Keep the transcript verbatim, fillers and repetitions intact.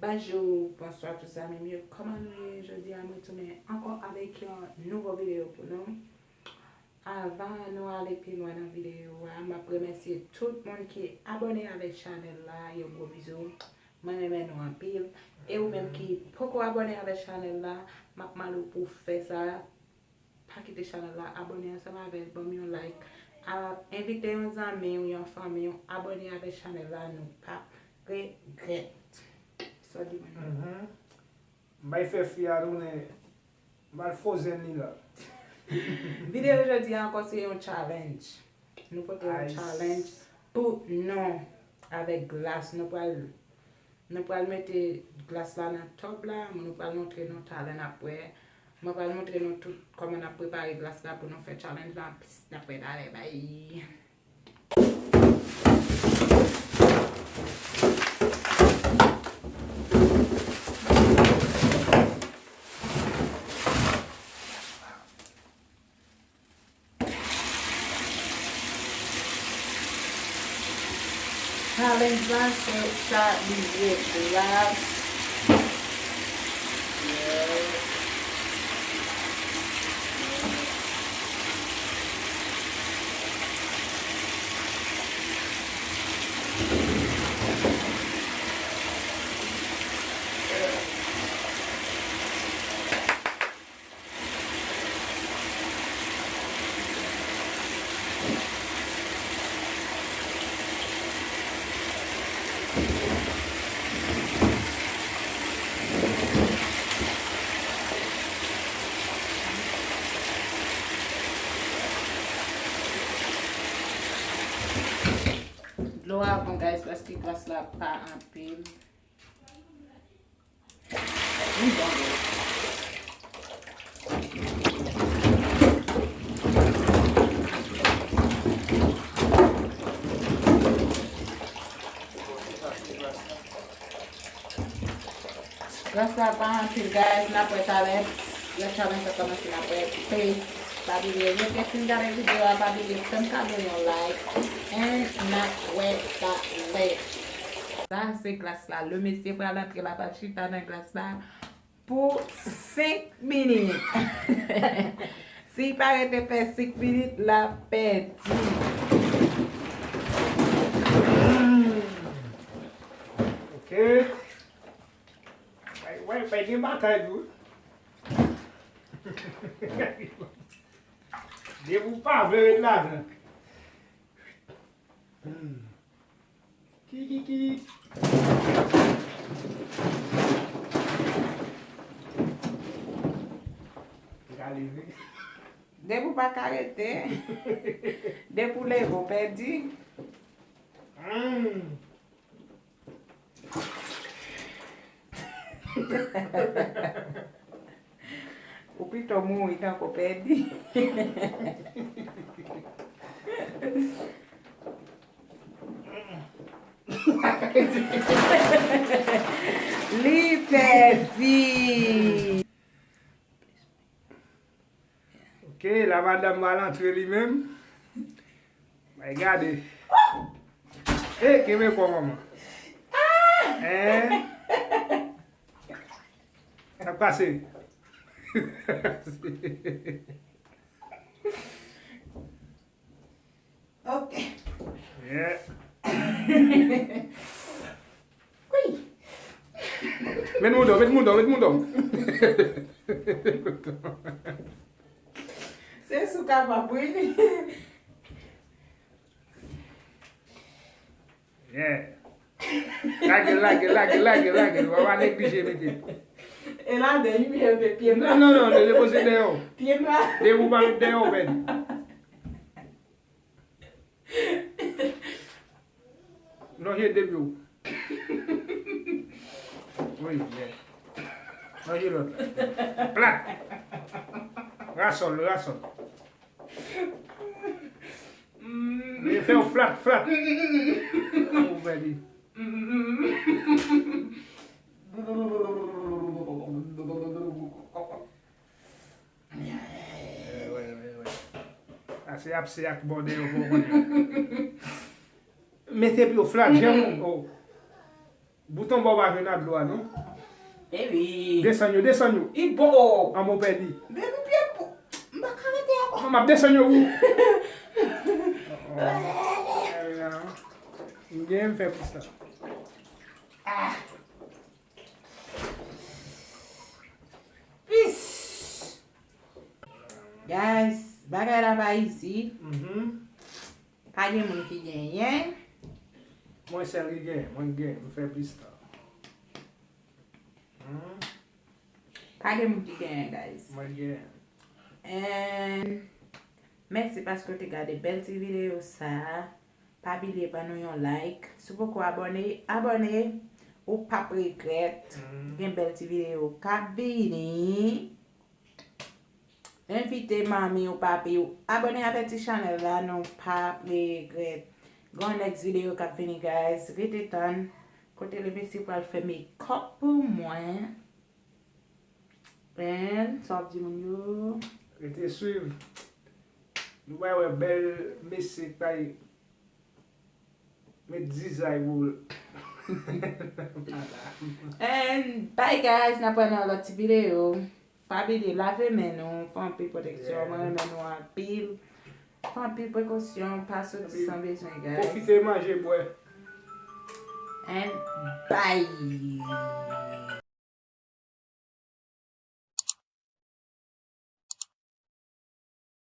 Bonjou, bonswa tout zanmi m yo. Kòman nou ye? Jodi a mwen tounen ankò avèk yon nouvo videyo pou nou. Avan nou ale pi lwen nan videyo a, m ap remèsye tout moun ki abòne avèk chanèl la. Yon gwo bizou. Mwen renmen nou anpil. E ou menm ki poko abòne avèk chanèl la, m ap mande w pou w fè sa. Pa kite chanèl la, abòne ansanm avè l, ban m yon like. A, envite yon zanmi w, yon fanmi w, abòne avèk chanèl la, nou p ap regrèt. Sa w di mwen? Mhm. M bay fè fi a tounen, m al frozen li la. Videyo jodi a ankò se yon challenge. Nou pote yon challenge pou nou avèk glas. Nou pral Nou pral mete glas la nan tòb la, nou pral montre nou talè n ap wè. Mwen pral montre nou tout kòman n ap prepare glas la pou nou fè challenge la. N ap wè talè, bye. Challenge la se sa li ye, glas. Dlo a bon, guys, paske glas la pa anpil. Glas la pa anpil, guys, n ap wè talè. Lè challenge la kòmanse, n ap wè. Please, pa bliye, lè w fin gade videyo a, pa bliye fè m kado yon like. And n ap wè talè. Sa se glas la. Lemesye pral antre la, pral chita nan glas la pou senk minit. Si l pa rete fè senk minit, l ap pèdi. Mm. Ok. Bay, bay, bay gen batay tou. Depi w pa vle ret ladan. Hmm. Ki, ki, ki. Gade, wi. Depi w pa ka rete. Depi w leve, w pèdi. Hmm. Ou pito mouri tankou pèdi. Li pèdi. Ok, la madanm pral antre li menm. Bay gade. Eh, kenbe kò manman. Hein? Sa k pase? Ok. Yeah. Wi. Met mouda w, met mouda w, met mouda w. Se sou kapab, wi. Yeah. Lage l, lage l, lage l, lage l, lage l. W a pa neglije mete. E ladan, wi, mete pye m la. Non, non, non, depoze dèyè w. Pye m la. Depi w pa met dèyè w, pèdi. Lonje de pye w. Wi, yeah. Lonje lòt la. Plat. Rasòl, rasòl. Li fè w flat, flat. Ou fè li. Wè, wè, wè, wè. Sa se ap se ak bòdè yo pou w konnen. Mete pye w flat, janm, oh. Tonbe w pa jwenn ak dlo a non. Baby. Desann yo, desann yo. I bon. An bon pèdi. Baby pye pou. M pa ka rete ankò. Non, m ap desann yo pou. M gen m fè plis la. Ah. Peace. Guys, bagay la pa izi. Mhm. Pa gen moun ki genyen. Mwen sèl ki gen, mwen gen, m fè plis tan. Hmm, Pa gen moun ki genyen, guys. Mwen gen. And mèsi paske w te gade bèl ti videyo sa. Pa bliye ban nou yon like. Si w poko abòne, abòne. Ou p ap regrèt. Hmm, Gen bèl ti videyo k ap vini. Envite manmi ou papi ou abòne avèk ti chanèl la, nou p ap regrèt. Gen yon next videyo k ap vini, guys. Rete tann. Kote le mesye pral fè makeup pou mwen. And sa w ap di moun yo? Rete swiv. Nou pral wè bèl mesye k pral met zizay pou l. And bye guys, n ap wè nan lòt ti videyo. Pa bliye lave men nou, fè anpil pwoteksyon, Yeah. Mwen renmen nou anpil. Fè anpil prekosyon, pa soti Anpil. San bezwen, guys. Pwofite manje bwè. And bye.